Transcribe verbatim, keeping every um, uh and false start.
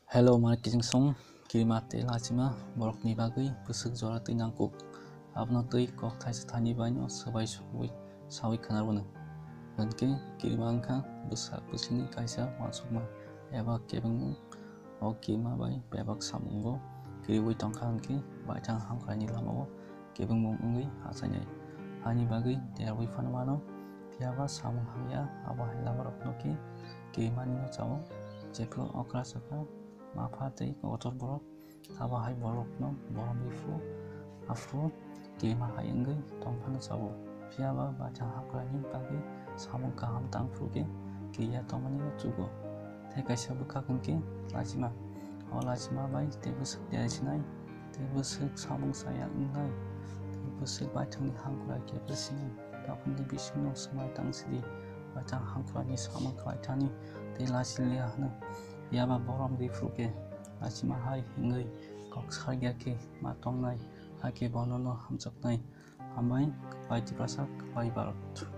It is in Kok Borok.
Hello, mani kiching song, kirima tei lachima borokni bagwi bwswk jora twi nangkuk. Abono twi kok thaisa thani baino swbai sugwi sawi khwnarwno. Hwnkhe kirima wngkha bwsa bwswkni kaisa uansukma eba kebengmung. O kirima bai bebak samungo kiriwi tongkha hwnkhe baithang hamkraini lamao kebengmung wngwi achainai. Haini bagwi derwi phano mano, phiyaba samung hamya abo hai lamarokno khe kirimanino chao. Jephru okra sakha, mapha tei kotor borok, abo hai borokno borom riphu, aphuru kirima hai wngwi tongphano chao. Phiyaba baithang hamkraini bagwi samung kaham tang phuru khe kiriya tongmani chugo. Tei kaisa bwkhak hwnkhe lachima. O lachima bai tei bwswk dersinai, tei bwswk samung chaya wngnai, tei bwswk baithangni hamkrai khe bwsini takhukni bisingno swmai tang sidi, baithang hamkraini samung khlai thani tei lachi liya hwno. Phiyaba borom riphu khe lachima hai hwngwi kok sakya khe ma tongnai, hakhe bonono hamjaknai. Hambai, kwplai Tiprasa, kwplai Bharat.